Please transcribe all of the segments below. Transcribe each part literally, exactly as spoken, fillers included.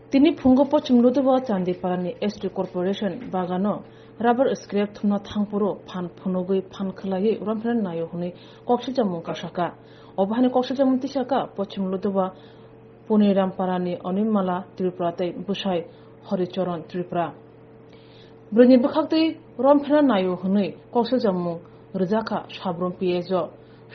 Tini phungo Pochim Luduba Chandiparani S T Corporation bagano rubber scrap thumna thangphuru phan phunugwi phan khwlaiwi romphena naio hwnwi koksijamung kasaka. Obo haino koksijamung tisaka Pochim Luduba Puniramparani Onimala Tripura tei bwsai Horichoron Tripura. Bwrwini bwkhaktwi romphena naio hwnwi koksijamung rwjakha Sabrum P S O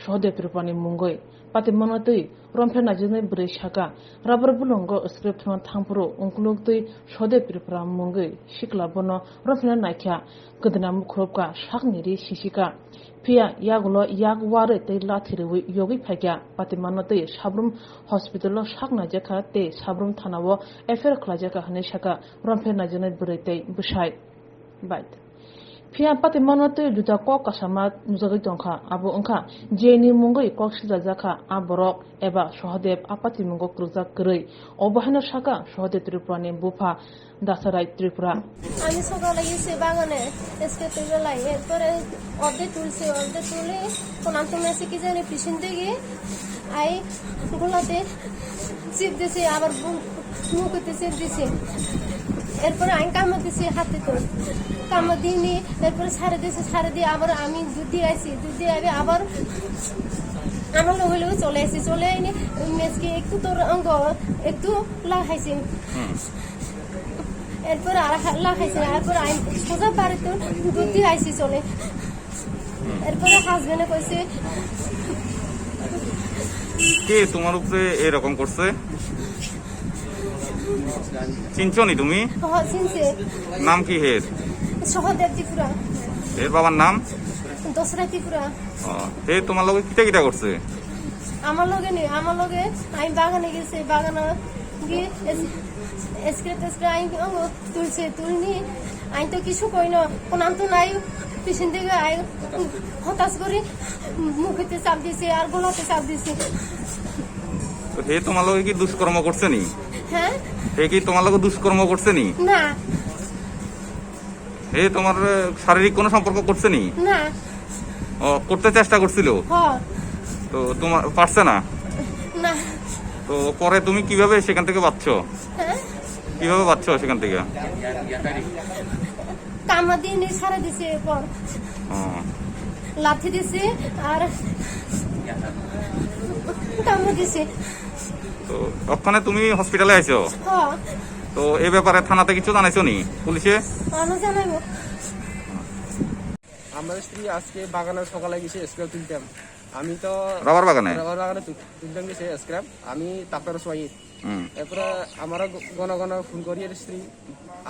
Sohodev Tripurani mungwi. Patimano twi romphena naijwnai bwrwi saka, rubber bulungo scrap thumna thangphuru ungkuluk twi Sohodev Tripura mungwi sikla bono romphena naikha, kwdwna mukhurupkha, sakni ri sisika. Phiya yagulo yak warwi tei lathi rwui yogwi phaikha. Patimano twi Sabrum hospital-o sak naijakha tei Sabrum thana-o F I R khlaijakha hwnwi sakha romphena naijwnai bwrwi tei bwsai. Bai. Phiya patimano twi juda kok kasama nujagwi tongkha, abo wngkha J N U mungwi kok sijajakha a borok eba Sohodev a patimungo kwrwkjak kwrwi. Obo haino sakha Sohodev Tripurani bupha Dasarai Tripura. আমি সকালে গেছি বাগানে, এসকে তুলে লাই, এরপরে অর্ধেক তুলছি, অর্ধেক তুলে কোন আনতে মেসে কি জানি পিছন দিকে আই গোলাতে চিপ দিছি, আবার বু-, মুখেতে চিপ দিছি। এরপরে আমি কামড় দিছি হাতে তো, কামড় দিইনি। এরপরে ছাড়ে দিছি, ছাড়ে দিয়ে আবার আমি দুধ দিয়ে আইছি, দুধ দিয়ে আইবে আবার আমার লগে লগে চলে আইছি, চলে আইনি মেসকে একটু তোর অঙ্গ একটু লাগাইছি। এরপরে আর হা-, লাগাইছি না, এরপরে আমি সোজা বাড়িতে দুধ দিয়ে আইছি চলে। এরপরে হাজবেন্ডে কইছে, কে তোমার উপরে এরকম করছে? চিনছো নি তুমি? "হ, চিনছে।" নাম কি হের? সহদেব ত্রিপুরা। এর বাবার নাম? দোসরা ত্রিপুরা। ও, হে তোমার লগে কিতা কিতা করছে? আমার লগে নেই, আমার লগে আমি বাগানে গেছি, বাগানে গিয়ে এস-, এসকে টেসকে আমি তুলছে, তুলনি। আমি তো কিছু কই না, কোন আম তো নাই, পিছন থেকে আই হতাশ করে মুখেতে চাপ দিছে আর গলাতে চাপ দিছে। তো হে তোমার লগে কি দুষ্কর্ম করছে নি? হ্যাঁ? হে কি তোমার লগে দুষ্কর্ম করছে নি? না। হে তোমার, এ, শারীরিক কোনো সম্পর্ক করছে নি? না। ও, করতে চেষ্টা করছিল? হ। তো তোমার পারছে না? না। তো পরে তুমি কিভাবে সেখান থেকে বাঁচছো? হ্যাঁ? কিভাবে বাঁচছো সেখান থেকে? কামড় দিয়ে নিয়ে ছাড়া দিছে এরপর। ও। লাথি দিছে আর কামড় দিছে। তো ওখানে তুমি হসপিটালে আইছো? হ। তো এই ব্যাপারে থানাতে কিছু জানাইছো নি পুলিশে? আমি জানাইবো। আমার স্ত্রী আজকে বাগানে সকালে গেছে স্ক্র্যাপ তুলতাম। আমি তো রাবার বাগানে? রাবার বাগানে তুল-, তুলতাম গেছে স্ক্র্যাপ। আমি তারপরে শোয়াই। হুম। এরপরে আমরা গ-, ঘন ঘন ফোন করি এর স্ত্রী,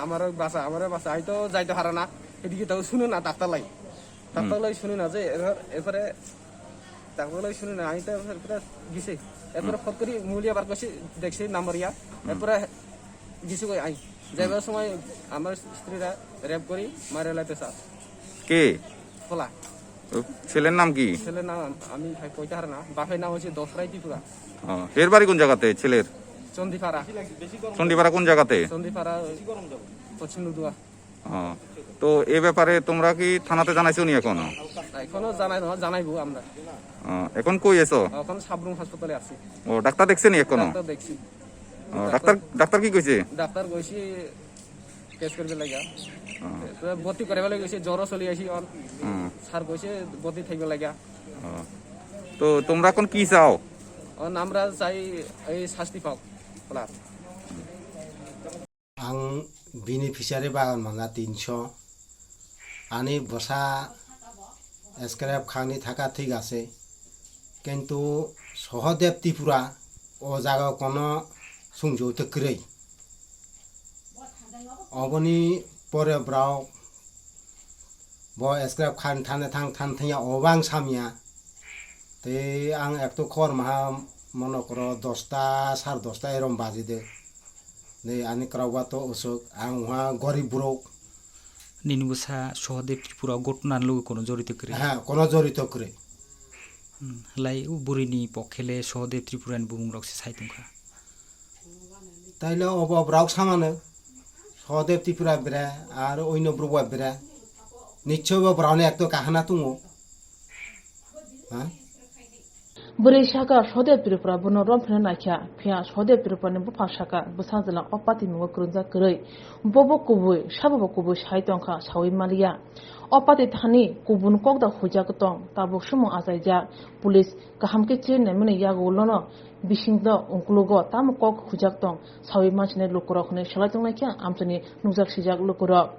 "আমারও বাঁচা, আমারও বাঁচা।" আমি তো যাইতে পারে না, এদিকে তো শুনে না ডাক্তার লাই। ডাক্তার লাই শুনে না যে এরপর-, এরপরে ডাক্তার লাই শুনে না, আমি তো এরপরে গেছি। এরপরে ফট করি মুলিয়া বার করছি, দেখছি নাম্বার ইয়া। এরপরে গেছি কই আই। যাইবার সময় আমার স্ত্রীরা রেপ করি মারে লাইতে স্যার। কে? খোলা। ও, ছেলের নাম কি? ছেলের নাম আমি ভাই কইতে পারে না। বাপের নাম হচ্ছে দোসরাই ত্রিপুরা। ও, এর বাড়ি কোন জায়গাতে ছেলের? চণ্ডীপাড়া। চণ্ডীপাড়া কোন জায়গাতে? চণ্ডীপাড়া পশ্চিম লুদুয়া। ও, তো এ ব্যাপারে তোমরা কি থানাতে জানাইছো নি এখনো? এখনো জানাই না, জানাইবো আমরা। ও, এখন কই আছো? এখন সাবরুম হাসপাতালে আছি। ও, ডাক্তার দেখছে নি এখনো? ডাক্তার দেখছি। ও, ডাক্তার, ডাক্তার কি কইছে? ডাক্তার কইছে টেস্ট করবে লাগা। ও। তো ভর্তি করে বেলা গেছে, জ্বরও চলে আসি অন। হুম। স্যার কইছে ভর্তি থাকবে লাগা। ও। তো তোমরা এখন কি চাও? অন আমরা চাই এই শাস্তি পাও। বলা। Ang bini fishery bagan manga tinso. Ani bwsa scrap khangni thaka thik ase. Kintu Sohodev Tripura o jaga kono sungju te kwrwi. Oboni pore borok bo scrap khan thane thang than thangya obo ang samya. Tei ang ekto khor maha monokro dosta, sar dosta erom baji de. Nei ani kwraoba to usuk, ang wngkha gorib borok. Nini bwsa Sohodev Tripura o ghotona ni logi kono jorito kwrwi? Ha, kono jorito kwrwi. Hmm, lai o bwrwini pokhe le Sohodev Tripura ni bumung rok se sai tongkha. Taile obo borok samano Sohodev Tripura bere ar oino borok bai bere. Nichoi bo borok ni ekto kahana tongo. Ha? Bwrwi saka Sodev Tripura bono romphina naikha, phiya Sodev Tripura ni bupha saka bwsajwlang o party mungo kwrwngjak kwrwi. Bobo kubui, sabobo kubui sai tongkha sawi maliya. O party thani kubun kokda huijak tong, tabuk sumung achaijak. Police kaham khe chinwi naimani yago lono bisingdo ungkulugo tamo kok huijak tong sawi mansinai lukurok hwnwi salai tongnaikha amchaini nukjak sijak lukurok.